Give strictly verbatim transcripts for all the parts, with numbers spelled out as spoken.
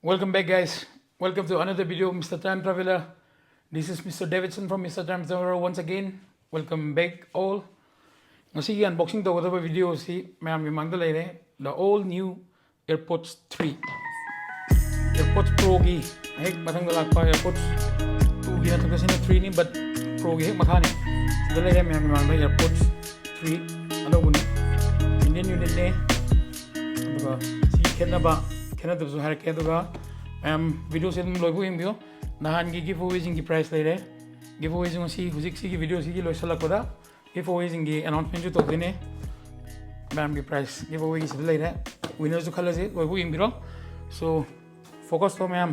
Welcome back, guys. Welcome to another video of Mister Time Traveler. This is Mister Davidson from Mister Time Traveler once again. Welcome back, all. ꯉꯁꯤꯒꯤ unboxing ꯇꯧꯒꯗꯕ video ꯑꯁꯤ ꯃꯌꯥꯝꯒꯤ ꯃꯥꯡꯗ ꯂꯩꯔꯦ, the all new AirPods three. AirPods Pro ꯒꯤ ꯍꯦꯛ ꯃꯊꯪꯗ ꯂꯥꯛꯄ AirPods two ꯒꯤ ꯃꯊꯛꯇ ꯁꯤꯅ three ꯅꯤ, but Pro ꯒꯤ ꯍꯦꯛ ꯃꯈꯥꯅꯤ꯫ ꯁꯤꯗ ꯂꯩꯔꯦ ꯃꯌꯥꯝꯒꯤ ꯃꯥꯡꯗ AirPods three ꯑꯅꯧꯕꯅꯤ, Indian unit ꯅꯦ꯫ ꯑꯗꯨꯒ ꯁꯤ ꯈꯦꯠꯅꯕ ꯈꯦꯠꯅꯗꯕꯁꯨ ꯍꯥꯏꯔꯛꯀꯦ꯫ ꯑꯗꯨꯒ ꯃꯌꯥꯝ video ꯁꯦ ꯑꯗꯨꯝ ꯂꯣꯏꯕꯨ ꯌꯦꯡꯕꯤꯌꯨ꯫ ꯅꯍꯥꯟꯒꯤ giveaway ꯁꯤꯡꯒꯤ prize ꯂꯩꯔꯦ꯫ Giveaway ꯁꯤꯡ ꯑꯁꯤ ꯍꯧꯖꯤꯛ ꯁꯤꯒꯤ video ꯁꯤꯒꯤ ꯂꯣꯏꯁꯤꯜꯂꯛꯄꯗ giveaway ꯁꯤꯡꯒꯤ announcement ꯁꯨ ꯇꯧꯗꯣꯏꯅꯦ꯫ ꯃꯌꯥꯝꯒꯤ prize giveaway ꯒꯤ ꯁꯤꯗ ꯂꯩꯔꯦ꯫ Winner ꯁꯨ ꯈꯜꯂꯁꯤ, ꯂꯣꯏꯕꯨ ꯌꯦꯡꯕꯤꯔꯣ꯫ So, focus ꯇꯧ ꯃꯌꯥꯝ꯫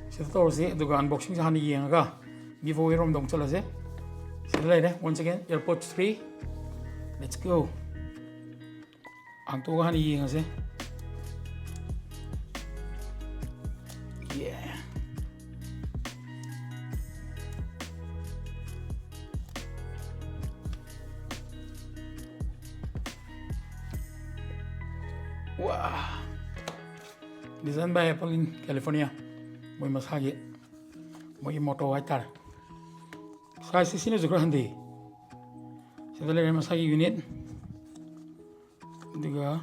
ꯁꯤꯗ ꯇꯧꯔꯁꯤ, ꯑꯗꯨꯒ unboxing ꯁꯦ ꯍꯥꯟꯅ ꯌꯦꯡꯉꯒ giveaway ꯔꯣꯝꯗ ꯑꯃꯨꯛ ꯆꯠꯂꯁꯦ꯫ ꯁꯤꯗ ꯂꯩꯔꯦ, once again, AirPods three. Let's go. ꯍꯥꯡꯇꯣꯛꯑꯒ ꯍꯥꯟꯅ ꯌꯦꯡꯉꯁꯦ꯫ Yeah. Wow. Design by Apple in California. ꯃꯣꯏ ꯃꯁꯥꯒꯤ, ꯃꯣꯏꯒꯤ motto ꯍꯥꯏꯇꯥꯔꯦ꯫ Size ꯁꯤ ꯁꯤꯅꯁꯨ ꯈꯔ ꯍꯟꯊꯩ꯫ ꯁꯤꯗ ꯂꯩꯔꯦ ꯃꯁꯥꯒꯤ unit꯫ ꯑꯗꯨꯒ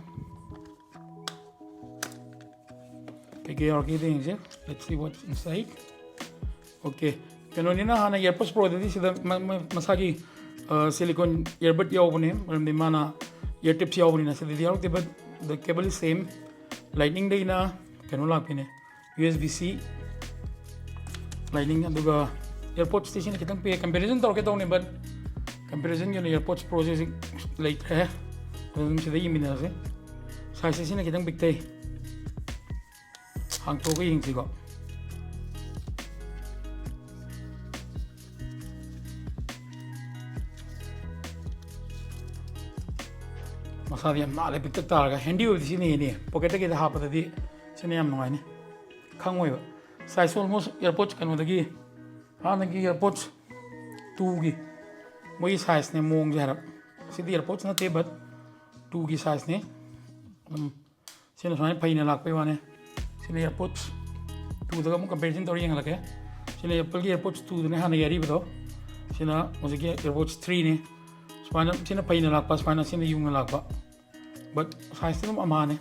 ꯀꯩꯀꯩ ꯌꯥꯎꯔꯛꯀꯦꯗꯣ ꯌꯦꯡꯁꯦ꯫ Let's see what's inside. Okay, ꯀꯩꯅꯣꯅꯤꯅ ꯍꯥꯟꯅ AirPods Pro ꯗꯗꯤ ꯁꯤꯗ ꯃ-, ꯃ-, ꯃꯁꯥꯒꯤ, ꯑ, silicone earbud ꯌꯥꯎꯕꯅꯦ, ꯃꯔꯝꯗꯤ ꯃꯥꯅ ear tips ꯌꯥꯎꯕꯅꯤꯅ꯫ ꯁꯤꯗꯗꯤ ꯌꯥꯎꯔꯛꯇꯦ, but the cable is same. Lightning ꯗꯩꯅ ꯀꯩꯅꯣ ꯂꯥꯛꯄꯤꯅꯦ, USB C Lightning꯫ ꯑꯗꯨꯒ AirPods ꯇꯤ ꯁꯤꯅ ꯈꯤꯇꯪ ꯄꯤꯛꯑꯦ, comparison ꯇꯧꯔꯛꯀꯦ ꯇꯧꯅꯦ, but comparison ꯒꯤ ꯑꯣꯏꯅ AirPods Pro ꯁꯦ ꯍꯧꯖꯤꯛ ꯂꯩꯇ꯭ꯔꯦ꯫ ꯑꯗꯨꯝ ꯁꯤꯗ ꯌꯦꯡꯃꯤꯟꯅꯔꯁꯦ꯫ Size ꯁꯦ ꯁꯤꯅ ꯈꯤꯇꯪ ꯄꯤꯛꯊꯩ꯫ ꯍꯥꯡꯇꯣꯛꯑꯒ ꯌꯦꯡꯁꯤꯀꯣ꯫ ꯃꯁꯥꯗꯤ ꯌꯥꯝ ꯅꯥꯜꯂꯦ, ꯄꯤꯛꯇꯛ ꯇꯥꯔꯒ꯫ Handy ꯑꯣꯏꯕꯗꯤ ꯁꯤꯅ ꯍꯦꯟꯅ ꯄꯣꯀꯦꯠꯇ ꯀꯩꯗ ꯍꯥꯞꯄꯗꯗꯤ ꯁꯤꯅ ꯌꯥꯝ ꯅꯨꯡꯉꯥꯏꯅꯤ꯫ ꯈꯪꯉꯣꯏꯕ꯫ Size almost AirPods ꯀꯩꯅꯣꯗꯒꯤ, ꯍꯥꯟꯅꯒꯤ AirPods two ꯒꯤ ꯃꯣꯏꯒꯤ size ꯅꯦ ꯃꯑꯣꯡꯁꯦ ꯍꯥꯏꯔꯞ꯫ ꯁꯤꯗꯤ AirPods ꯅꯠꯇꯦ, but two ꯒꯤ size ꯅꯦ꯫ ꯑꯗꯨꯝ ꯁꯤꯅ ꯁꯨꯃꯥꯏꯅ ꯐꯩꯅ ꯂꯥꯛꯄꯩ ꯋꯥꯅꯦ꯫ ꯁꯤ ꯁꯤꯅ AirPods two ꯗꯒ ꯑꯃꯨꯛ comparison ꯇꯧꯔ ꯌꯦꯡꯍꯜꯂꯛꯀꯦ꯫ ꯁꯤꯅ Apple ꯒꯤ AirPods two ꯗꯨꯅꯦ ꯍꯥꯟꯅꯒꯤ ꯑꯔꯤꯕꯗꯣ꯫ ꯁꯤꯅ ꯍꯧꯖꯤꯛꯀꯤ AirPods three ꯅꯤ꯫ ꯁꯨꯃꯥꯏꯅ ꯁꯤꯅ ꯐꯩꯅ ꯂꯥꯛꯄ, ꯁꯨꯃꯥꯏꯅ ꯁꯤꯅ ꯌꯨꯡꯅ ꯂꯥꯛꯄ꯫ But size ꯇꯤ ꯑꯗꯨꯝ ꯑꯝꯍꯥꯅꯤ꯫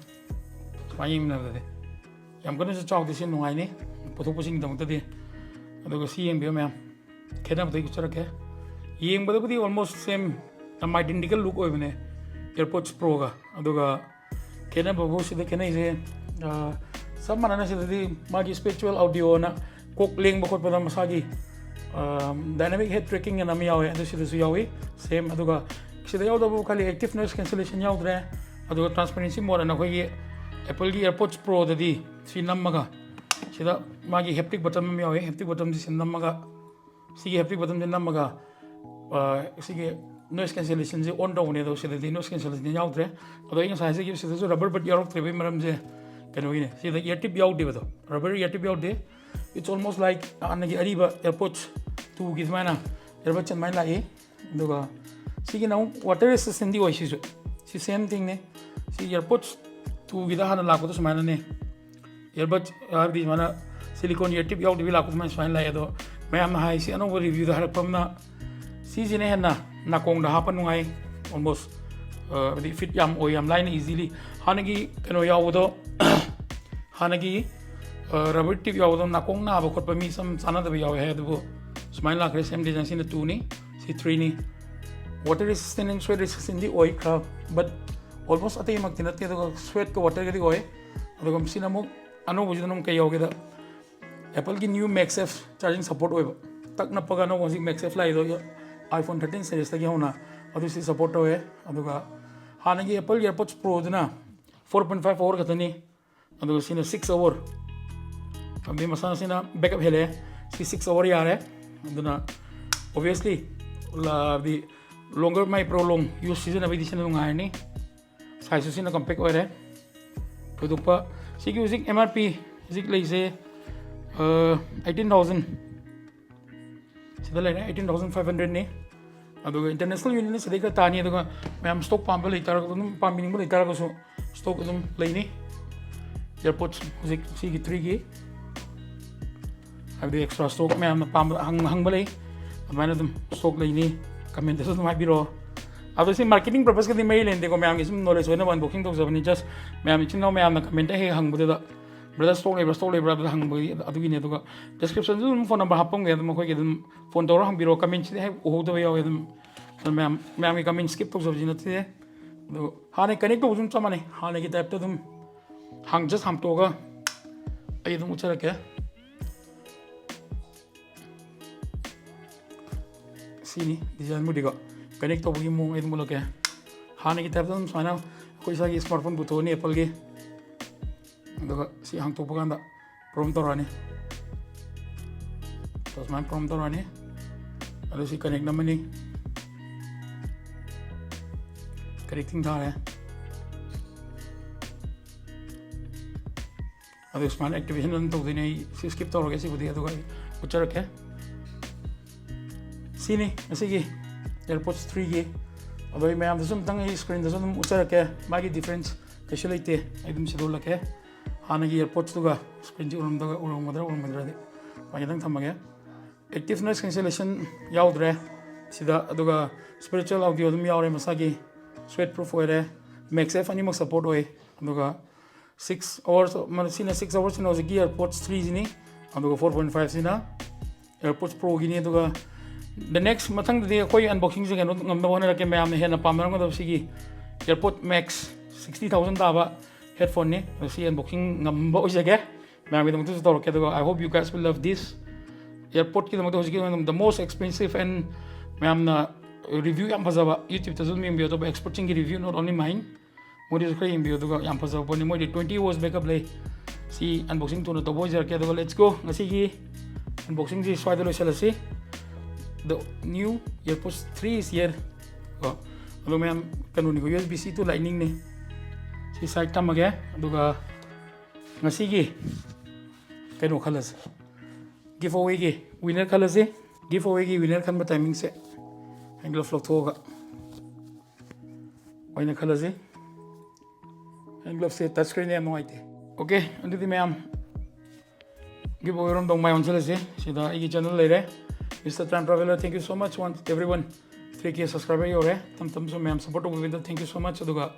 ꯁꯨꯃꯥꯏꯅ ꯌꯦꯡꯃꯤꯟꯅꯕꯗꯗꯤ ꯌꯥꯝ ꯀꯟꯅꯁꯨ ꯆꯥꯎꯗꯦ, ꯁꯤ ꯅꯨꯡꯉꯥꯏꯅꯤ ꯄꯨꯊꯣꯛ ꯄꯨꯁꯤꯟꯒꯤꯗꯃꯛꯇꯗꯤ꯫ ꯑꯗꯨꯒ ꯁꯤ ꯌꯦꯡꯕꯤꯌꯨ ꯃꯌꯥꯝ, ꯈꯦꯠꯅꯕꯗꯣ ꯑꯩ ꯎꯠꯆꯔꯛꯀꯦ꯫ ꯌꯦꯡꯕꯗꯕꯨꯗꯤ almost same, ꯌꯥꯝ identical look ꯑꯣꯏꯕꯅꯦ AirPods Pro ꯒ꯫ ꯑꯗꯨꯒ ꯈꯦꯠꯅꯕꯕꯨ ꯁꯤꯗ ꯈꯦꯠꯅꯩꯁꯦ, ꯑ, ꯆꯞ ꯃꯥꯟꯅꯅ ꯁꯤꯗꯗꯤ ꯃꯥꯒꯤ spatial audio ꯅ ꯀꯣꯛ ꯂꯦꯡꯕ ꯈꯣꯠꯄꯗ ꯃꯁꯥꯒꯤ, ꯑ, dynamic head tracking ꯑꯅ ꯑꯃ ꯌꯥꯎꯋꯦ, ꯑꯗꯨ ꯁꯤꯗꯁꯨ ꯌꯥꯎꯏ same꯫ ꯑꯗꯨꯒ ꯁꯤꯗ ꯌꯥꯎꯗꯕ ꯈꯜꯂꯤ active noise cancellation ꯌꯥꯎꯗ꯭ꯔꯦ꯫ ꯑꯗꯨꯒ transparency mode ꯑꯅ ꯑꯩꯈꯣꯏꯒꯤ Apple ꯒꯤ AirPods Pro ꯗꯗꯤ ꯁꯤ ꯅꯝꯃꯒ ꯁꯤꯗ ꯃꯥꯒꯤ haptic button ꯑꯃ ꯌꯥꯎꯋꯦ, haptic button ꯁꯤ ꯁꯤꯗ ꯅꯝꯃꯒ ꯁꯤꯒꯤ haptic button ꯁꯦ ꯅꯝꯃꯒ, ꯑ, ꯁꯤꯒꯤ noise cancellation ꯁꯦ on ꯇꯧꯕꯅꯦ, ꯑꯗꯣ ꯁꯤꯗꯗꯤ noise cancellation ꯌꯥꯎꯗ꯭ꯔꯦ꯫ ꯑꯗꯣ ꯑꯩ ꯉꯁꯥꯏ ꯍꯥꯏꯖꯈꯤꯕ ꯁꯤꯗꯁꯨ rubber bud ꯌꯥꯎꯔꯛꯇ꯭ꯔꯤꯕꯒꯤ ꯃꯔꯝꯁꯦ ꯀꯩꯅꯣꯒꯤꯅꯦ, ꯁꯤꯗ ear tip ꯌꯥꯎꯗꯦꯕꯗꯣ, rubber ear tip ꯌꯥꯎꯗꯦ꯫ It's almost like ꯍꯥꯟꯅꯒꯤ ꯑꯔꯤꯕ AirPods two ꯒꯤ ꯑꯗꯨꯃꯥꯏꯅ earbud ꯁꯦ ꯑꯗꯨꯃꯥꯏꯅ ꯂꯥꯛꯏ꯫ ꯑꯗꯨꯒ ꯁꯤꯒꯤꯅ ꯑꯃꯨꯛ water resistant ꯗꯤ ꯑꯣꯏ ꯁꯤꯁꯨ, ꯁꯤ same thing ꯅꯤ꯫ ꯁꯤ AirPods two ꯒꯤꯗ ꯍꯥꯟꯅ ꯂꯥꯛꯄꯗꯣ ꯁꯨꯃꯥꯏꯅꯅꯦ, earbud ꯍꯥꯏꯕꯗꯤ ꯁꯨꯃꯥꯏꯅ silicone ear tip ꯌꯥꯎꯗꯕꯤ ꯂꯥꯛꯄ ꯁꯨꯃꯥꯏꯅ, ꯁꯨꯃꯥꯏꯅ ꯂꯥꯛꯑꯦ꯫ ꯑꯗꯣ ꯃꯌꯥꯝꯅ ꯍꯥꯏ ꯁꯤ ꯑꯅꯧꯕ review ꯗ ꯍꯥꯏꯔꯛꯄ ꯑꯃꯅ ꯁꯤꯁꯤꯅ ꯍꯦꯟꯅ ꯅꯥꯀꯣꯡꯗ ꯍꯥꯞꯄ ꯅꯨꯡꯉꯥꯏ, almost, ꯑ, ꯍꯥꯏꯗꯤ fit ꯌꯥꯝ ꯑꯣꯏ, ꯌꯥꯝ ꯂꯥꯏꯅ easily꯫ ꯍꯥꯟꯅꯒꯤ ꯀꯩꯅꯣ ꯌꯥꯎꯕꯗꯣ, ꯍꯥꯟꯅꯒꯤ, ꯑ, rubber tip ꯌꯥꯎꯕꯗꯣ ꯅꯥꯀꯣꯡ ꯅꯥꯕ ꯈꯣꯠꯄ ꯃꯤ ꯁꯨꯝ ꯆꯥꯟꯅꯗꯕ ꯌꯥꯎꯋꯦ ꯍꯥꯏ, ꯑꯗꯨꯕꯨ ꯁꯨꯃꯥꯏꯅ ꯂꯥꯛꯈ꯭ꯔꯦ꯫ Same design, ꯁꯤꯅ two ꯅꯤ, ꯁꯤ three ꯅꯤ꯫ Water resistant and sweat resistant ꯗꯤ ꯑꯣꯏ ꯈꯔ, but almost ꯑꯇꯩꯃꯛꯇꯤ ꯅꯠꯇꯦ꯫ ꯑꯗꯨꯒ sweat ꯀ water ꯒꯗꯤ ꯑꯣꯏ꯫ ꯑꯗꯨꯒ ꯁꯤꯅ ꯑꯃꯨꯛ ꯑꯅꯧꯕꯁꯤꯗꯅ ꯑꯃꯨꯛ ꯀꯩ ꯌꯥꯎꯒꯦꯗ, Apple ꯒꯤ new MagSafe charging support ꯑꯣꯏꯕ, ꯇꯛ ꯅꯞꯄꯒ ꯑꯅꯧꯕ ꯍꯧꯖꯤꯛ MagSafe ꯂꯥꯛꯏꯗꯣ iPhone thirteen series ꯇꯒꯤ ꯍꯧꯅ, ꯑꯗꯨ ꯁꯤ support ꯇꯧꯋꯦ꯫ ꯑꯗꯨꯒ ꯍꯥꯟꯅꯒꯤ Apple AirPods Pro ꯗꯨꯅ four point five hour ꯈꯛꯇꯅꯤ, ꯑꯗꯨꯒ ꯁꯤꯅ six hour꯫ ꯑꯗꯨꯗꯤ ꯃꯁꯥꯁꯤꯅ backup ꯍꯦꯜꯂꯦ, ꯁꯤ six hour ꯌꯥꯔꯦ꯫ ꯑꯗꯨꯅ obviously ꯂ-, ꯗꯤ longer, ꯃꯥꯏ prolong use ꯁꯤꯖꯤꯟꯅꯕꯩꯗꯤ ꯁꯤꯅ ꯅꯨꯡꯉꯥꯏꯔꯅꯤ꯫ Size ꯁꯨ ꯁꯤꯅ compact ꯑꯣꯏꯔꯦ꯫ ꯊꯣꯏꯗꯣꯛꯄ, ꯁꯤꯒꯤ ꯍꯧꯖꯤꯛ M R P ꯍꯧꯖꯤꯛ ꯂꯩꯁꯦ, ꯑ, eighteen thousand꯫ ꯁꯤꯗ ꯂꯩꯔꯦ, eighteen thousand five hundred ꯅꯤ꯫ ꯑꯗꯨꯒ international unit ꯅ ꯁꯤꯗꯩ ꯈꯔ ꯇꯥꯅꯤ꯫ ꯑꯗꯨꯒ ꯃꯌꯥꯝ stock ꯄꯥꯝꯕ ꯂꯩꯇꯥꯔꯒ ꯑꯗꯨꯝ, ꯄꯥꯝꯕꯤꯅꯤꯡꯕ ꯂꯩꯇꯥꯔꯒꯁꯨ stock ꯑꯗꯨꯝ ꯂꯩꯅꯤ꯫ AirPods ꯍꯧꯖꯤꯛ ꯁꯤꯒꯤ ꯊ꯭ꯔꯤꯒꯤ, ꯍꯥꯏꯕꯗꯤ ꯑꯦꯛꯁꯇ꯭ꯔꯥ ꯁ꯭ꯇꯣꯛ ꯃꯌꯥꯝꯅ ꯄꯥꯝꯕ ꯍꯪ-, ꯍꯪꯕ ꯂꯩ, ꯑꯗꯨꯃꯥꯏꯅ ꯑꯗꯨꯝ ꯁ꯭ꯇꯣꯛ ꯂꯩꯅꯤ, ꯀꯃꯦꯟꯇꯁꯨ ꯑꯗꯨꯝ ꯍꯥꯏꯕꯤꯔꯛꯑꯣ꯫ ꯑꯗꯣ ꯁꯤ ꯃꯥꯔꯀꯦꯇꯤꯡ ꯄꯔꯄꯁꯀꯗꯤ ꯃꯔꯤ ꯂꯩꯅꯗꯦꯀꯣ, ꯃꯌꯥꯝꯒꯤ ꯁꯨꯝ ꯅꯣꯂꯦꯖ ꯑꯣꯏꯅꯕ ꯑꯟꯕꯣꯛꯁꯤꯡ ꯇꯧꯖꯕꯅꯤ꯫ ꯖꯁ ꯃꯌꯥꯝ ꯏꯆꯤꯟ ꯏꯅꯥꯎ ꯃꯌꯥꯝꯅ ꯀꯃꯦꯟꯇ ꯍꯦꯛ ꯍꯪꯕꯗꯨꯗ, "ꯕ꯭ꯔꯗꯔ, ꯁ꯭ꯇꯣꯛ ꯂꯩꯕ꯭ꯔꯥ, ꯁ꯭ꯇꯣꯛ ꯂꯩꯕ꯭ꯔꯥ?" ꯑꯗꯨꯗ ꯍꯪꯕꯒꯤ ꯑꯗꯨꯒꯤꯅꯤ꯫ ꯑꯗꯨꯒ ꯗꯤꯁꯀ꯭ꯔꯤꯞꯁꯟꯁꯨ ꯑꯗꯨꯝ ꯐꯣꯟ ꯅꯝꯕꯔ ꯍꯥꯞꯄꯝꯒꯦ, ꯑꯗꯨꯝ ꯑꯩꯈꯣꯏꯒꯤ ꯑꯗꯨꯝ ꯐꯣꯟ ꯇꯧꯔꯒ ꯍꯪꯕꯤꯔꯛꯑꯣ꯫ ꯀꯃꯦꯟꯁꯤꯗꯤ ꯍꯦꯛ ꯎꯍꯧꯗꯕ ꯌꯥꯎꯋꯦ, ꯑꯗꯨꯝ, ꯑꯗꯨꯝ ꯃꯌꯥꯝ, ꯃꯌꯥꯝꯒꯤ ꯀꯃꯦꯟ ꯁ꯭ꯀꯤꯞ ꯇꯧꯖꯕꯁꯤ ꯅꯠꯇꯦ꯫ ꯑꯗꯣ ꯍꯥꯟꯅ ꯀꯅꯦꯛ ꯇꯧꯕꯁꯨ ꯑꯗꯨꯝ ꯆꯞ ꯃꯥꯟꯅꯩ, ꯍꯥꯟꯅꯒꯤ ꯇꯥꯏꯞꯇ ꯑꯗꯨꯝ ꯍꯥꯡ-, ꯖꯁ ꯍꯥꯡꯇꯣꯛꯑꯒ ꯑꯩ ꯑꯗꯨꯝ ꯎꯠꯆꯔꯛꯀꯦ꯫ ꯁꯤꯅꯤ ꯗꯤꯖꯥꯏꯟꯕꯨꯗꯤꯀꯣ, ꯀꯅꯦꯛ ꯇꯧꯕꯒꯤ ꯃꯑꯣꯡ ꯑꯩ ꯑꯗꯨꯝ ꯎꯠꯂꯛꯀꯦ꯫ ꯍꯥꯟꯅꯒꯤ ꯇꯥꯏꯞꯇ ꯑꯗꯨꯝ ꯁꯨꯃꯥꯏꯅ ꯑꯩꯈꯣꯏ ꯏꯁꯥꯒꯤ ꯁ꯭ꯃꯥꯔꯠ ꯐꯣꯟ ꯄꯨꯊꯣꯛꯑꯅꯤ ꯑꯦꯄꯜꯒꯤ, ꯑꯗꯨꯒ ꯁꯤ ꯍꯥꯡꯇꯣꯛꯄ ꯀꯥꯟꯗ ꯄ꯭ꯔꯣꯝ ꯇꯧꯔꯛꯑꯅꯤ꯫ ꯁꯨꯃꯥꯏꯅ ꯄ꯭ꯔꯣꯝ ꯇꯧꯔꯛꯑꯅꯤ꯫ ꯑꯗꯨ ꯁꯤ ꯀꯅꯦꯛ ꯅꯝꯃꯅꯤ꯫ ꯀꯅꯦꯛꯇꯤꯡ ꯊꯥꯔꯦ꯫ ꯑꯗꯨ ꯁꯨꯃꯥꯏꯅ ꯑꯦꯛꯇꯤꯚꯦꯁꯟ ꯑꯗꯨꯝ ꯇꯧꯗꯣꯏꯅꯦ꯫ ꯑꯩ ꯁꯤ ꯁ꯭ꯀꯤꯞ ꯇꯧꯔꯒꯦ, ꯁꯤꯕꯨꯗꯤ ꯑꯗꯨꯒ ꯑꯩ ꯎꯠꯆꯔꯛꯀꯦ꯫ ꯁꯤꯅꯤ ꯉꯁꯤꯒꯤ AirPods ꯊ꯭ꯔꯤꯒꯤ꯫ ꯑꯗꯣ ꯑꯩ ꯃꯌꯥꯝꯗꯁꯨ ꯑꯝꯇꯪ ꯑꯩ ꯁ꯭ꯀ꯭ꯔꯤꯟꯗꯁꯨ ꯑꯗꯨꯝ ꯎꯠꯆꯔꯛꯀꯦ꯫ ꯃꯥꯒꯤ ꯗꯤꯐ꯭ꯔꯦꯟꯁ ꯀꯩꯁꯨ ꯂꯩꯇꯦ꯫ ꯑꯩ ꯑꯗꯨꯝ ꯁꯤꯗ ꯎꯠꯂꯛꯀꯦ꯫ ꯍꯥꯟꯅꯒꯤ AirPodsꯇꯨꯒ ꯁ꯭ꯀ꯭ꯔꯤꯟꯁꯤ ꯎꯔꯝꯗ-, ꯎꯔꯝꯒꯗ꯭ꯔꯥ ꯎꯔꯝꯃꯣꯏꯗ꯭ꯔꯗꯤ ꯃꯥꯒꯤ ꯈꯤꯇꯪ ꯊꯝꯃꯒꯦ꯫ Active noise cancellation ꯌꯥꯎꯗ꯭ꯔꯦ ꯁꯤꯗ, ꯑꯗꯨꯒ spatial audio ꯑꯗꯨꯝ ꯌꯥꯎꯔꯦ ꯃꯁꯥꯒꯤ, sweat proof ꯑꯣꯏꯔꯦ, MagSafe ꯑꯅꯤꯃꯛ support ꯑꯣꯏ꯫ ꯑꯗꯨꯒ six hours, ꯃ-, ꯁꯤꯅ six hours ꯁꯤꯅ ꯍꯧꯖꯤꯛꯀꯤ AirPods ꯊ꯭ꯔꯤꯁꯤꯅꯤ, ꯑꯗꯨꯒ four point five ꯁꯤꯅ AirPods Proꯒꯤꯅꯤ꯫ ꯑꯗꯨꯒ the next ꯃꯊꯪꯗꯗꯤ ꯑꯩꯈꯣꯏ unboxingꯁꯦ ꯀꯩꯅꯣ ꯉꯝꯅꯕ ꯍꯣꯠꯅꯔꯛꯀꯦ, ꯃꯌꯥꯝꯅ ꯍꯦꯟꯅ ꯄꯥꯝꯅꯔꯝꯒꯗꯕ ꯁꯤꯒꯤ AirPods Max sixty thousand ꯇꯥꯕ headphoneꯅꯤ꯫ ꯑꯗꯣ ꯁꯤ unboxing ꯉꯝꯕ ꯑꯣꯏꯖꯒꯦ, ꯃꯌꯥꯝꯒꯤꯗꯃꯛꯇꯁꯨ ꯇꯧꯔꯛꯀꯦ꯫ ꯑꯗꯨꯒ I hope you guys will love this꯫ AirPodsꯀꯤꯗꯃꯛꯇ ꯍꯧꯖꯤꯛꯀꯤ ꯑꯣꯏꯅ the most expensive and ꯃꯌꯥꯝꯅ review ꯌꯥꯝ ꯐꯖꯕ, YouTubeꯇꯁꯨ ꯑꯗꯨꯝ ꯌꯦꯡꯕꯤꯌꯨ, ꯑꯇꯣꯞꯄ expertꯁꯤꯡꯒꯤ review, not only mine, ꯃꯣꯏꯗꯁꯨ ꯈꯔ ꯌꯦꯡꯕꯤꯌꯨ꯫ ꯑꯗꯨꯒ ꯌꯥꯝ ꯐꯖꯕ ꯄꯣꯠꯅꯤ, ꯃꯣꯏꯗꯤ twenty hours backup ꯂꯩ꯫ ꯁꯤ unboxing ꯊꯨꯅ ꯇꯧꯕ ꯑꯣꯏꯖꯔꯛꯀꯦ꯫ ꯑꯗꯨꯒ let's go, ꯉꯁꯤꯒꯤ unboxingꯁꯤ ꯁ꯭ꯋꯥꯏꯗ ꯂꯣꯏꯁꯤꯜꯂꯁꯤ꯫ The new AirPods three is here ꯀꯣ꯫ ꯑꯗꯣ ꯃꯌꯥꯝ ꯀꯩꯅꯣꯅꯤꯀꯣ, USB-C to Lightningꯅꯤ꯫ ꯁꯤ side ꯊꯝꯃꯒꯦ꯫ ꯑꯗꯨꯒ ꯉꯁꯤꯒꯤ ꯀꯩꯅꯣ ꯈꯜꯂꯁꯤ, giveawayꯒꯤ winner ꯈꯜꯂꯁꯤ꯫ Giveawayꯒꯤ winner ꯈꯟꯕ timingꯁꯦ hand glove ꯂꯧꯊꯣꯛꯑꯒ ꯑꯣꯏꯅ ꯈꯜꯂꯁꯤ꯫ Hand gloveꯁꯦ touch screen ꯌꯥꯝ ꯅꯨꯡꯉꯥꯏꯇꯦ꯫ Okay, ꯑꯗꯨꯗꯤ ꯃꯌꯥꯝ ꯒꯤꯐ ꯑꯣꯏꯔꯣꯝꯗ ꯃꯥꯏ ꯑꯣꯟꯁꯤꯜꯂꯁꯤ꯫ ꯁꯤꯗ ꯑꯩꯒꯤ ꯆꯦꯅꯦꯜ ꯂꯩꯔꯦ, Mister Time Traveler. Thank you so much, one, everyone. Three K subscriber ꯌꯧꯔꯦ꯫ ꯇꯝ ꯇꯝꯁꯨ ꯃꯌꯥꯝ support ꯇꯧꯕꯤꯕꯗ thank you so much. ꯑꯗꯨꯒ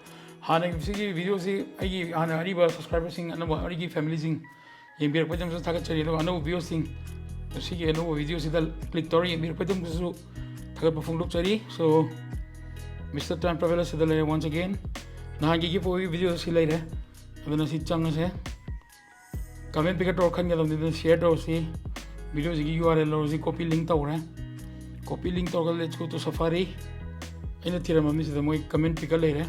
ꯍꯥꯟꯅꯒꯤ ꯁꯤꯒꯤ ꯚꯤꯗꯤꯑꯣꯁꯤ ꯑꯩꯒꯤ ꯍꯥꯟꯅ ꯑꯔꯤꯕ ꯁꯕꯁꯀ꯭ꯔꯥꯏꯕꯔꯁꯤꯡ, ꯑꯅꯧꯕ ꯑꯩꯒꯤ ꯐꯦꯃꯤꯂꯤꯁꯤꯡ ꯌꯦꯡꯕꯤꯔꯛꯄꯒꯤꯗꯃꯛꯁꯨ ꯊꯥꯒꯠꯆꯔꯤ꯫ ꯑꯗꯨꯒ ꯑꯅꯧꯕ ꯚꯤꯗꯤꯑꯣꯁꯤꯡ, ꯁꯤꯒꯤ ꯑꯅꯧꯕ ꯚꯤꯗꯤꯑꯣꯁꯤꯗ ꯀ꯭ꯂꯤꯛ ꯇꯧꯔ ꯌꯦꯡꯕꯤꯔꯛꯄꯒꯤꯗꯃꯛꯇꯁꯨ ꯊꯥꯒꯠꯄ ꯐꯣꯡꯗꯣꯛꯆꯔꯤ꯫ So, Mister Time Traveler ꯁꯤꯗ ꯂꯩꯔꯦ once again. ꯅꯍꯥꯟꯒꯤ ꯒꯤꯐ ꯑꯣꯏꯕ ꯚꯤꯗꯤꯑꯣ ꯁꯤ ꯂꯩꯔꯦ꯫ ꯑꯗꯨꯅ ꯁꯤ ꯆꯪꯉꯁꯦ꯫ Comment picker ꯇꯧꯔ ꯈꯟꯒꯗꯕꯅꯤ꯫ ꯑꯗꯨꯅ share ꯇꯧꯔꯁꯤ꯫ ꯚꯤꯗꯤꯑꯣꯁꯤꯒꯤ URL ꯂꯧꯔꯁꯤ꯫ Copy link ꯇꯧꯔꯦ꯫ Copy link ꯇꯧꯔꯒ let's go to Safari꯫ ꯑꯩꯅ ꯊꯤꯔꯝꯕ ꯃꯤꯁꯤꯗ ꯃꯣꯏ comment picker ꯂꯩꯔꯦ꯫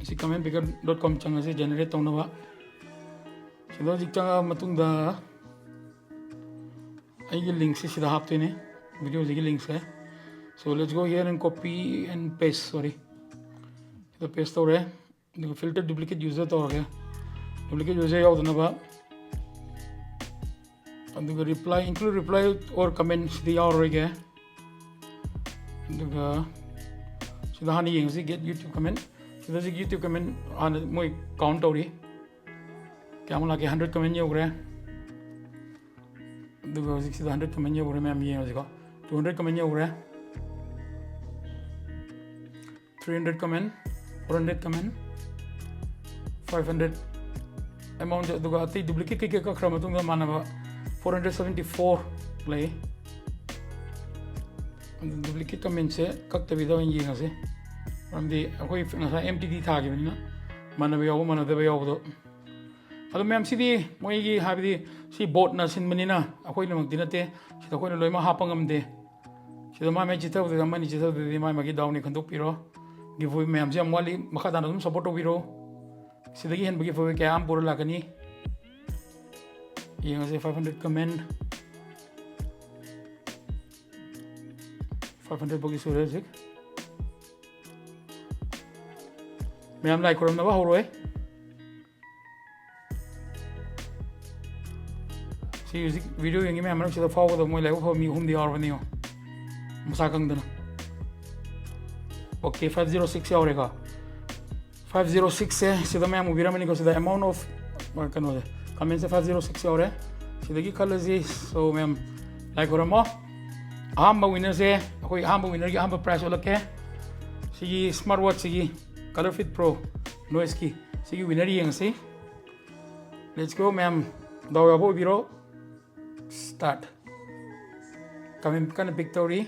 ꯁꯤ comment picker dot com ꯆꯪꯉꯁꯤ generate ꯇꯧꯅꯕ꯫ ꯁꯤꯗ ꯍꯧꯖꯤꯛ ꯆꯪꯉꯛꯑ ꯃꯇꯨꯡꯗ ꯑꯩꯒꯤ ꯂꯤꯡꯁꯤ ꯁꯤꯗ ꯍꯥꯞꯇꯣꯏꯅꯦ, ꯚꯤꯗꯤꯑꯣꯁꯤꯒꯤ ꯂꯤꯡꯁꯦ꯫ So let's go here and copy and paste, sorry꯫ ꯁꯤꯗ paste ꯇꯧꯔꯦ꯫ ꯑꯗꯨꯒ filter duplicate user ꯇꯧꯔꯒꯦ, duplicate user ꯌꯥꯎꯗꯅꯕ꯫ ꯑꯗꯨꯒ reply, include reply or comment ꯁꯤꯗꯤ ꯌꯥꯎꯔꯔꯣꯏꯒꯦ꯫ ꯑꯗꯨꯒ ꯁꯤꯗ ꯍꯥꯟꯅ ꯌꯦꯡꯉꯁꯤ, get YouTube comment꯫ ꯁꯤꯗ ꯍꯧꯖꯤꯛ YouTube comment ꯍꯥꯟꯅ ꯃꯣꯏ count ꯇꯧꯔꯤ꯫ ꯀꯌꯥꯃꯨꯛ ꯂꯥꯛꯀꯦ? Hundred comment ꯌꯧꯈ꯭ꯔꯦ꯫ ꯑꯗꯨꯒ ꯍꯧꯖꯤꯛꯁꯤꯗ hundred comment ꯌꯧꯈ꯭ꯔꯦ꯫ ꯃꯌꯥꯝ ꯌꯦꯡꯉꯁꯤꯀꯣ꯫ Two hundred comment ꯌꯧꯈ꯭ꯔꯦ꯫ Three hundred comment, four hundred comment, five hundred amount, ꯑꯗꯨꯒ ꯑꯇꯩ duplicate ꯀꯩꯀꯩ ꯀꯛꯈ꯭ꯔ ꯃꯇꯨꯡꯗ ꯃꯥꯟꯅꯕ four hundred seventy four ꯂꯩ꯫ ꯑꯗꯨ duplicate commentꯁꯦ ꯀꯛꯇꯕꯤꯗ ꯑꯣꯏꯅ ꯌꯦꯡꯉꯁꯤ꯫ ꯃꯔꯝꯗꯤ ꯑꯩꯈꯣꯏ ꯉꯁꯥꯏ MTD ꯊꯥꯈꯤꯕꯅꯤꯅ ꯃꯥꯟꯅꯕ ꯌꯥꯎꯕ ꯃꯥꯟꯅꯗꯕ ꯌꯥꯎꯕꯗꯣ꯫ ꯑꯗꯣ ꯃꯌꯥꯝ, ꯁꯤꯗꯤ ꯃꯣꯏꯒꯤ, ꯍꯥꯏꯕꯗꯤ ꯁꯤ ꯕꯣꯠꯅ ꯁꯤꯟꯕꯅꯤꯅ ꯑꯩꯈꯣꯏꯅꯃꯛꯇꯤ ꯅꯠꯇꯦ꯫ ꯁꯤꯗ ꯑꯩꯈꯣꯏꯅ ꯂꯣꯏꯅꯃꯛ ꯍꯥꯞꯄ ꯉꯝꯗꯦ꯫ ꯁꯤꯗ ꯃꯥꯏ ꯃꯥꯏ ꯆꯤꯊꯕꯗꯨꯗꯤ, ꯑꯃꯅꯤ ꯆꯤꯊꯕꯗꯨꯗꯤ ꯃꯥꯏ ꯃꯥꯒꯤ ꯗꯥꯎꯅꯤ, ꯈꯟꯗꯣꯛꯄꯤꯔꯣ꯫ Giveaway ꯃꯌꯥꯝꯁꯦ ꯌꯥꯝ ꯋꯥꯠꯂꯤ, ꯃꯈꯥ ꯇꯥꯅ ꯑꯗꯨꯝ support ꯇꯧꯕꯤꯔꯣ꯫ ꯁꯤꯗꯒꯤ ꯍꯦꯟꯕ giveaway ꯀꯌꯥ ꯑꯃ ꯄꯨꯔ ꯂꯥꯛꯀꯅꯤ꯫ ꯌꯦꯡꯉꯁꯦ, five hundred comment, five hundred ꯐꯥꯎꯗꯤ ꯁꯨꯔꯦ ꯍꯧꯖꯤꯛ꯫ ꯃꯌꯥꯝ ꯂꯥꯏ ꯈꯨꯔꯝꯅꯕ ꯍꯧꯔꯣꯏ꯫ ꯁꯤ ꯍꯧꯖꯤꯛ ꯚꯤꯗꯤꯑꯣ ꯌꯦꯡꯉꯤ ꯃꯌꯥꯝ ꯃꯔꯛꯁꯤꯗ ꯐꯥꯎꯒꯗꯕ ꯃꯣꯏ ꯂꯥꯏꯕꯛ ꯐꯕ ꯃꯤ ꯑꯍꯨꯝꯗꯤ ꯌꯥꯎꯔꯕꯅꯤ ꯌꯦꯡꯉꯣ, ꯃꯁꯥ ꯈꯪꯗꯅ꯫ Okay, five zero six ꯌꯥꯎꯔꯦꯀꯣ꯫ ꯐꯥꯏꯚ ꯖꯤꯔꯣ ꯁꯤꯛꯁꯁꯦ ꯁꯤꯗ ꯃꯌꯥꯝ ꯎꯕꯤꯔꯝꯃꯅꯤꯀꯣ, ꯁꯤꯗ amount of ꯀꯩꯅꯣꯁꯦ, commentꯁꯦ ꯐꯥꯏꯚ ꯖꯤꯔꯣ ꯁꯤꯛꯁ ꯌꯧꯔꯦ꯫ ꯁꯤꯗꯒꯤ ꯈꯜꯂꯁꯤ꯫ So ꯃꯌꯥꯝ ꯂꯥꯏ ꯈꯨꯔꯝꯃꯣ꯫ ꯑꯍꯥꯟꯕ winnerꯁꯦ, ꯑꯩꯈꯣꯏ ꯑꯍꯥꯟꯕ winnerꯒꯤ ꯑꯍꯥꯟꯕ prize ꯎꯠꯂꯛꯀꯦ꯫ ꯁꯤꯒꯤ smart watchꯁꯤꯒꯤ Color Fit Pro Noiseꯀꯤ ꯁꯤꯒꯤ winner ꯌꯦꯡꯉꯁꯤ꯫ Let's go ꯃꯌꯥꯝ, ꯗꯥꯎ ꯌꯥꯕ ꯑꯣꯏꯕꯤꯔꯣ꯫ Start꯫ Comment ꯀꯟꯅ pick ꯇꯧꯔꯤ꯫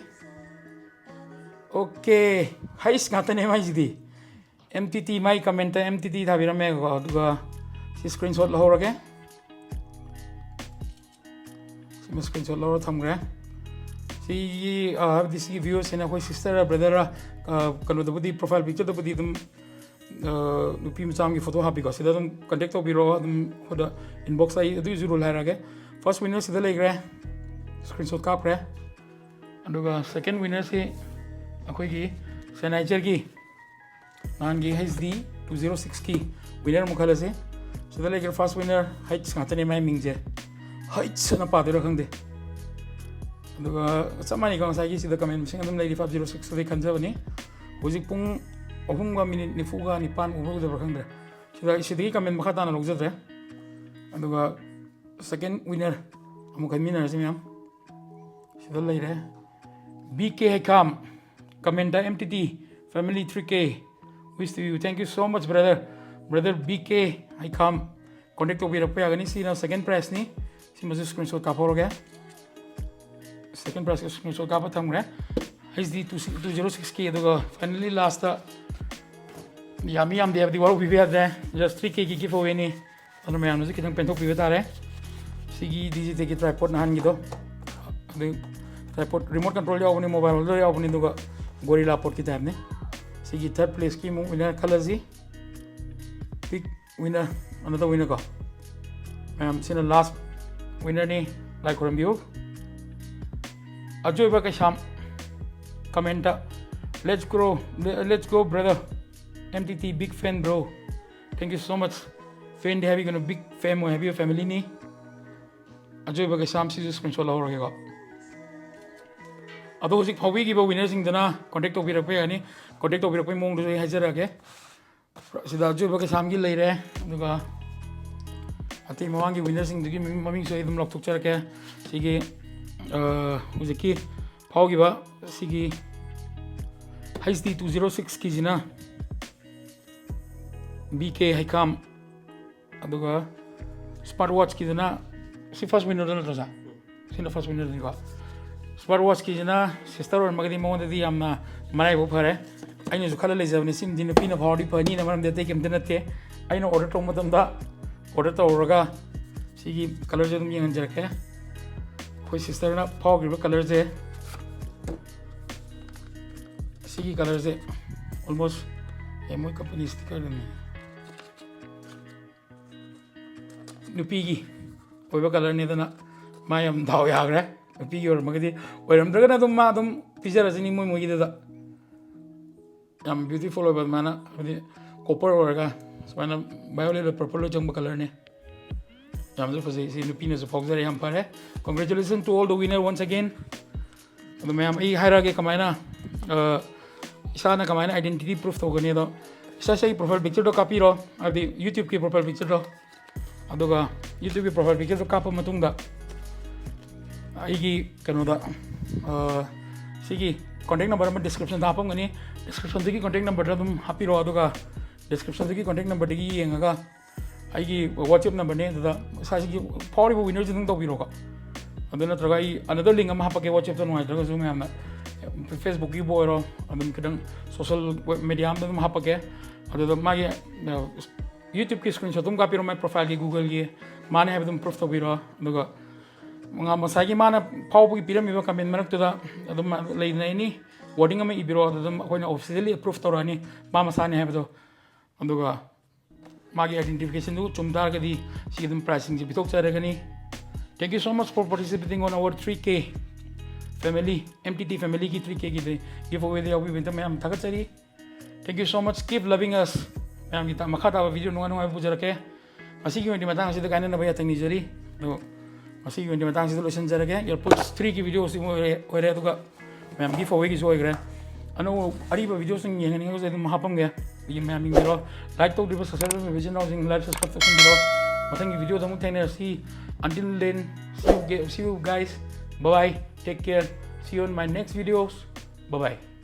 Okay, ꯍꯩꯁ ꯉꯥꯛꯇꯅꯦ ꯃꯥꯏꯁꯤꯗꯤ꯫ M T T ꯃꯥꯏ commentꯇ M T T ꯊꯥꯕꯤꯔꯝꯃꯦꯀꯣ, ꯑꯗꯨꯒ ꯁꯤ screenshot ꯂꯧꯍꯧꯔꯒꯦ꯫ ꯁꯤꯃ screenshot ꯂꯧꯔ ꯊꯝꯈ꯭ꯔꯦ꯫ ꯁꯤꯒꯤ, ꯑ, ꯍꯥꯏꯕꯗꯤ ꯁꯤꯒꯤ viewersꯁꯤꯅ ꯑꯩꯈꯣꯏ sisterꯔ brotherꯔ, ꯑ, ꯀꯩꯅꯣꯗꯕꯨꯗꯤ, profile pictureꯗꯕꯨꯗꯤ ꯑꯗꯨꯝ, ꯑ, ꯅꯨꯄꯤ ꯃꯆꯥ ꯑꯃꯒꯤ photo ꯍꯥꯞꯄꯤꯀꯣ꯫ ꯁꯤꯗ ꯑꯗꯨꯝ contact ꯇꯧꯕꯤꯔꯣ, ꯑꯗꯨꯝ ꯑꯩꯈꯣꯏꯗ inbox ꯑꯩ ꯑꯗꯨꯒꯤꯁꯨ rule ꯍꯥꯏꯔꯛꯑꯒꯦ꯫ First winner ꯁꯤꯗ ꯂꯩꯈ꯭ꯔꯦ, screenshot ꯀꯥꯞꯈ꯭ꯔꯦ꯫ ꯑꯗꯨꯒ second winnerꯁꯤ ꯑꯩꯈꯣꯏꯒꯤ Sennheiserꯒꯤ ꯅꯍꯥꯟꯒꯤ H D two zero sixꯀꯤ winner ꯑꯃꯨꯛ ꯈꯜꯂꯁꯤ꯫ ꯁꯤꯗ ꯂꯩꯈ꯭ꯔꯦ first winner, ꯍꯩꯠꯁ ꯉꯥꯛꯇꯅꯦ ꯃꯥꯏ ꯃꯤꯡꯁꯦ, ꯍꯩꯠꯁ ꯑꯅ ꯄꯥꯗꯣꯏꯔꯥ ꯈꯪꯗꯦ꯫ ꯑꯗꯨꯒ ꯆꯞ ꯃꯥꯟꯅꯩꯀꯣ, ꯉꯁꯥꯏꯒꯤ ꯁꯤꯗ comment ꯃꯁꯤꯡ ꯑꯗꯨꯝ ꯂꯩꯔꯤ, five zero six ꯑꯗꯨꯗꯩ ꯈꯟꯖꯕꯅꯤ꯫ ꯍꯧꯖꯤꯛ ꯄꯨꯡ ꯑꯍꯨꯝꯒ minute ꯅꯤꯐꯨꯒ ꯅꯤꯄꯥꯟ ꯎꯕ꯭ꯔꯥ ꯎꯗꯕ꯭ꯔꯥ ꯈꯪꯗ꯭ꯔꯦ꯫ ꯁꯤꯗ, ꯁꯤꯗꯒꯤ comment ꯃꯈꯥ ꯇꯥꯅ ꯂꯧꯖꯗ꯭ꯔꯦ꯫ ꯑꯗꯨꯒ second winner ꯑꯃꯨꯛ ꯈꯟꯃꯤꯟꯅꯔꯁꯤ ꯃꯌꯥꯝ꯫ ꯁꯤꯗ ꯂꯩꯔꯦ꯫ B K ꯍꯩꯈꯥꯝ, commentꯇ M T T family three K wish to you, thank you so much brother, brother B K ꯍꯩꯈꯥꯝ꯫ Contact ꯇꯧꯕꯤꯔꯛꯄ ꯌꯥꯒꯅꯤ꯫ ꯁꯤꯅ second prizeꯅꯤ꯫ ꯁꯤꯃꯁꯨ screenshot ꯀꯥꯞꯍꯧꯔꯒꯦ꯫ Second prize screenshot ꯀꯥꯞꯄ ꯊꯝꯈ꯭ꯔꯦ꯫ H D two zero sixꯀꯤ꯫ ꯑꯗꯨꯒ finally lastꯇ ꯌꯥꯝꯃꯤ ꯌꯥꯝꯗꯦ ꯍꯥꯏꯕꯗꯤ ꯋꯥꯔꯧꯕꯤꯕ ꯌꯥꯗ꯭ꯔꯦ, just three Kꯒꯤ giveawayꯅꯤ꯫ ꯑꯗꯨꯅ ꯃꯌꯥꯝꯅꯁꯨ ꯈꯤꯇꯪ ꯄꯦꯟꯊꯣꯛꯄꯤꯕ ꯇꯥꯔꯦ꯫ ꯁꯤꯒꯤ Digitechꯀꯤ tripod ꯅꯍꯥꯟꯒꯤꯗꯣ, ꯑꯗꯩ tripod remote control ꯌꯥꯎꯕꯅꯤ, mobile holder ꯌꯥꯎꯕꯅꯤ, ꯑꯗꯨꯒ Gorilla Podꯀꯤ typeꯅꯤ꯫ ꯁꯤꯒꯤ third placeꯀꯤ ꯑꯃꯨꯛ winner ꯈꯜꯂꯁꯤ꯫ Pick winner, another winner ꯀꯣ꯫ ꯃꯌꯥꯝ, ꯁꯤꯅ last winnerꯅꯤ, Lai ꯈꯨꯔꯝꯕꯤꯌꯨ꯫ ꯑꯖꯣꯏꯕ Keisham commentꯇ, "Let's grow, let's go brother, M T T big fan bro, thank you so much." Fanꯗꯤ ꯍꯥꯏꯕꯤꯒꯅꯨ, big fan ꯑꯣꯏ ꯍꯥꯏꯕꯤꯌꯨ, familyꯅꯤ꯫ ꯑꯖꯣꯏꯕ ꯀꯩꯁꯥꯝ, ꯁꯤꯁꯨ screenshot ꯂꯧꯍꯧꯔꯒꯦꯀꯣ꯫ ꯑꯗꯣ ꯍꯧꯖꯤꯛ ꯐꯥꯎꯕꯤꯈꯤꯕ winnerꯁꯤꯡꯗꯨꯅ contact ꯇꯧꯕꯤꯔꯛꯄ ꯌꯥꯒꯅꯤ꯫ Contact ꯇꯧꯕꯤꯔꯛꯄꯒꯤ ꯃꯑꯣꯡꯗꯨꯁꯨ ꯑꯩ ꯍꯥꯏꯖꯔꯛꯑꯒꯦ꯫ ꯁꯤꯗ ꯑꯆꯣꯏꯕ ꯀꯩꯁꯥꯝꯒꯤ ꯂꯩꯔꯦ꯫ ꯑꯗꯨꯒ ꯑꯇꯩ ꯃꯃꯥꯡꯒꯤ ꯋꯤꯅꯔꯁꯤꯡꯗꯨꯒꯤ ꯃꯃꯤꯡ- ꯃꯃꯤꯡꯁꯨ ꯑꯩ ꯑꯗꯨꯝ ꯂꯧꯊꯣꯛꯆꯔꯛꯀꯦ꯫ ꯁꯤꯒꯤ, ꯑ, ꯍꯧꯖꯤꯛꯀꯤ ꯐꯥꯎꯈꯤꯕ ꯁꯤꯒꯤ ꯍꯩꯆ ꯗꯤ ꯇꯨ ꯖꯤꯔꯣ ꯁꯤꯛꯁꯀꯤꯁꯤꯅ ꯕꯤ ꯀꯦ ꯍꯩꯈꯥꯝ, ꯑꯗꯨꯒ ꯁ꯭ꯃꯥꯔꯠ ꯋꯥꯠꯆꯀꯤꯗꯨꯅ, ꯁꯤ ꯐꯥꯔꯁ ꯋꯤꯟꯅꯔꯗ ꯅꯠꯇ꯭ꯔꯣ, ꯁꯥꯔ? ꯁꯤꯅ ꯐꯥꯔꯁ ꯋꯤꯟꯅꯔꯅꯤꯀꯣ꯫ ꯁ꯭ꯃꯥꯔꯠ ꯋꯥꯠꯆꯀꯤꯁꯤꯅ ꯁꯤꯁꯇꯔ ꯑꯣꯏꯔꯝꯃꯒꯗꯤ ꯃꯉꯣꯟꯗꯗꯤ ꯌꯥꯝꯅ ꯃꯔꯥꯏꯕꯛ ꯐꯔꯦ꯫ ꯑꯩꯅꯁꯨ ꯈꯜꯂ ꯂꯩꯖꯕꯅꯤ, ꯁꯤꯃꯗꯤ ꯅꯨꯄꯤꯅ ꯐꯥꯎꯔꯗꯤ ꯐꯅꯤꯅ, ꯃꯔꯝꯗꯤ ꯑꯇꯩ ꯀꯩꯝꯇ ꯅꯠꯇꯦ꯫ ꯑꯩꯅ ꯑꯣꯔꯗꯔ ꯇꯧꯕ ꯃꯇꯝꯗ, ꯑꯣꯔꯗꯔ ꯇꯧꯔꯒ ꯁꯤꯒꯤ ꯀꯂꯔꯁꯦ ꯑꯗꯨꯝ ꯌꯦꯡꯍꯟꯖꯔꯛꯀꯦ꯫ ꯑꯩꯈꯣꯏ ꯁꯤꯁꯇꯔꯅ ꯐꯥꯎꯈ꯭ꯔꯤꯕ ꯀꯂꯔꯁꯦ, ꯁꯤꯒꯤ ꯀꯂꯔꯁꯦ almost, ꯑꯦ, ꯃꯣꯏ ꯀꯝꯄꯅꯤ ꯁ꯭ꯇꯤꯀꯔꯗꯅꯤ꯫ ꯅꯨꯄꯤꯒꯤ ꯑꯣꯏꯕ ꯀꯂꯔꯅꯤꯗꯅ ꯃꯥ ꯌꯥꯝ ꯗꯥꯎ ꯌꯥꯈ꯭ꯔꯦ꯫ ꯅꯨꯄꯤꯒꯤ ꯑꯣꯏꯔꯝꯃꯒꯗꯤ, ꯑꯣꯏꯔꯝꯗ꯭ꯔꯒꯅ ꯑꯗꯨꯝ ꯃꯥ ꯑꯗꯨꯝ ꯄꯤꯖꯔꯁꯤꯅꯤ ꯃꯣꯏ ꯃꯣꯏꯒꯤꯗꯨꯗ꯫ ꯌꯥꯝ ꯕ꯭ꯌꯨꯇꯤꯐꯨꯜ ꯑꯣꯏꯕ ꯑꯗꯨꯃꯥꯏꯅ, ꯍꯥꯏꯗꯤ ꯀꯣꯄꯔ ꯑꯣꯏꯔꯒ ꯁꯨꯃꯥꯏꯅ ꯚꯥꯏꯌꯣꯂꯦꯠ, ꯄꯔꯄꯜ ꯂꯣꯏ ꯆꯪꯕ ꯀꯂꯔꯅꯤ꯫ ꯌꯥꯝꯁꯨ ꯐꯖꯩ꯫ ꯁꯤ ꯅꯨꯄꯤꯅꯁꯨ ꯐꯥꯎꯖꯔꯦ, ꯌꯥꯝ ꯐꯔꯦ꯫ Congratulations to all the winner once again. ꯑꯗꯨ ꯃꯌꯥꯝ ꯑꯩ ꯍꯥꯏꯔꯛꯑꯒꯦ ꯀꯃꯥꯏꯅ, ꯑ, ꯏꯁꯥꯅ ꯀꯃꯥꯏꯅ identity proof ꯇꯧꯒꯅꯤ ꯑꯗꯣ, ꯏꯁꯥ ꯏꯁꯥꯒꯤ profile pictureꯗꯣ ꯀꯥꯞꯄꯤꯔꯣ, ꯍꯥꯏꯕꯗꯤ YouTubeꯀꯤ profile pictureꯗꯣ꯫ ꯑꯗꯨꯒ YouTubeꯀꯤ profile pictureꯗꯣ ꯀꯥꯞꯄ ꯃꯇꯨꯡꯗ ꯑꯩꯒꯤ ꯀꯩꯅꯣꯗ, ꯑ, ꯁꯤꯒꯤ contact number ꯑꯃ descriptionꯗ ꯍꯥꯞꯄꯝꯒꯅꯤ꯫ Descriptionꯗꯒꯤ contact numberꯗ ꯑꯗꯨꯝ ꯍꯥꯞꯄꯤꯔꯣ, ꯑꯗꯨꯒ descriptionꯗꯒꯤ contact numberꯗꯒꯤ ꯌꯦꯡꯉꯒ ꯑꯩꯒꯤ WhatsApp numberꯅꯦ, ꯑꯗꯨꯗ ꯏꯁꯥꯁꯤꯒꯤ ꯐꯥꯎꯔꯤꯕ winnerꯁꯤꯗꯪ ꯇꯧꯕꯤꯔꯣꯀꯣ꯫ ꯑꯗꯨ ꯅꯠꯇ꯭ꯔꯒ ꯑꯩ another link ꯑꯃ ꯍꯥꯞꯄꯛꯀꯦ, WhatsAppꯇ ꯅꯨꯡꯉꯥꯏꯇ꯭ꯔꯒꯁꯨ ꯃꯌꯥꯝꯅ Facebookꯀꯤꯕꯨ ꯑꯣꯏꯔꯣ, ꯑꯗꯨꯝ ꯈꯤꯇꯪ social media ꯑꯃꯗ ꯑꯗꯨꯝ ꯍꯥꯞꯄꯛꯀꯦ꯫ ꯑꯗꯨꯗ ꯃꯥꯒꯤ, ꯑ, YouTubeꯀꯤ screenshot ꯑꯗꯨꯝ ꯀꯥꯞꯄꯤꯔꯣ, my profileꯒꯤ, Googleꯒꯤ ꯃꯥꯅꯦ ꯍꯥꯏꯕ ꯑꯗꯨꯝ proof ꯇꯧꯕꯤꯔꯣ꯫ ꯑꯗꯨꯒ ꯉ-, ꯉꯁꯥꯏꯒꯤ ꯃꯥꯅ ꯐꯥꯎꯕꯒꯤ ꯄꯤꯔꯝꯃꯤꯕ comment ꯃꯔꯛꯇꯨꯗ ꯑꯗꯨꯝ ꯂꯩꯗꯅ any wording ꯑꯃ ꯏꯕꯤꯔꯣ, ꯑꯗꯨ ꯑꯗꯨꯝ ꯑꯩꯈꯣꯏꯅ officially approve ꯇꯧꯔꯛꯑꯅꯤ ꯃꯥ ꯃꯁꯥꯅꯦ ꯍꯥꯏꯕꯗꯣ꯫ ꯑꯗꯨꯒ ꯃꯥꯒꯤ identificationꯗꯨ ꯆꯨꯝ ꯇꯥꯔꯒꯗꯤ ꯁꯤꯒꯤ ꯑꯗꯨꯝ prizeꯁꯤꯡꯁꯦ ꯄꯤꯊꯣꯛꯆꯔꯒꯅꯤ꯫ Thank you so much for participating on our three K family, M T T familyꯒꯤ three Kꯒꯤ giveawayꯗ ꯌꯥꯎꯕꯤꯕꯒꯤꯗꯃꯛ ꯌꯥꯝ ꯊꯥꯒꯠꯆꯔꯤ꯫ Thank you so much, keep loving us꯫ ꯃꯌꯥꯝꯒꯤ ꯇ-, ꯃꯈꯥ ꯇꯥꯕ video ꯅꯨꯡꯉꯥꯏ ꯅꯨꯡꯉꯥꯏꯕ ꯄꯨꯖꯔꯛꯀꯦ꯫ ꯉꯁꯤꯒꯤ ꯑꯣꯏꯅꯗꯤ ꯃꯇꯥꯡ ꯑꯁꯤꯗ ꯀꯥꯏꯅꯅꯕ ꯌꯥꯊꯪ ꯅꯤꯖꯔꯤ꯫ ꯑꯗꯣ ꯉꯁꯤꯒꯤ ꯑꯣꯏꯅꯗꯤ ꯃꯇꯥꯡ ꯑꯁꯤꯗ ꯂꯣꯏꯁꯤꯟꯖꯔꯒꯦ꯫ Your Puts threeꯒꯤ video ꯑꯁꯤ ꯑꯣꯏꯔꯦ, ꯑꯣꯏꯔꯦ, ꯑꯗꯨꯒ ꯃꯌꯥꯝ giveawayꯒꯤꯁꯨ ꯑꯣꯏꯈ꯭ꯔꯦ꯫ ꯑꯅꯧꯕ ꯑꯔꯤꯕ videoꯁꯤꯡ ꯌꯦꯡꯍꯟꯅꯤꯡꯉꯒꯁꯨ ꯑꯗꯨꯝ ꯍꯥꯞꯄꯝꯒꯦ꯫ ꯑꯩꯒꯤ ꯃꯌꯥꯝ ꯌꯦꯡꯕꯤꯔꯣ꯫ Like ꯇꯧꯗ꯭ꯔꯤꯕ subscribe ꯇꯧꯗ꯭ꯔꯤꯕ ꯏꯆꯤꯟ ꯏꯅꯥꯎꯁꯤꯡ like subscribe ꯇꯧꯁꯟꯕꯤꯔꯣ꯫ ꯃꯊꯪꯒꯤ videoꯗ ꯑꯃꯨꯛ ꯊꯦꯡꯅꯔꯁꯤ꯫ Until then, see you, see you guys. Bye bye. Take care. See you on my next videos. Bye bye.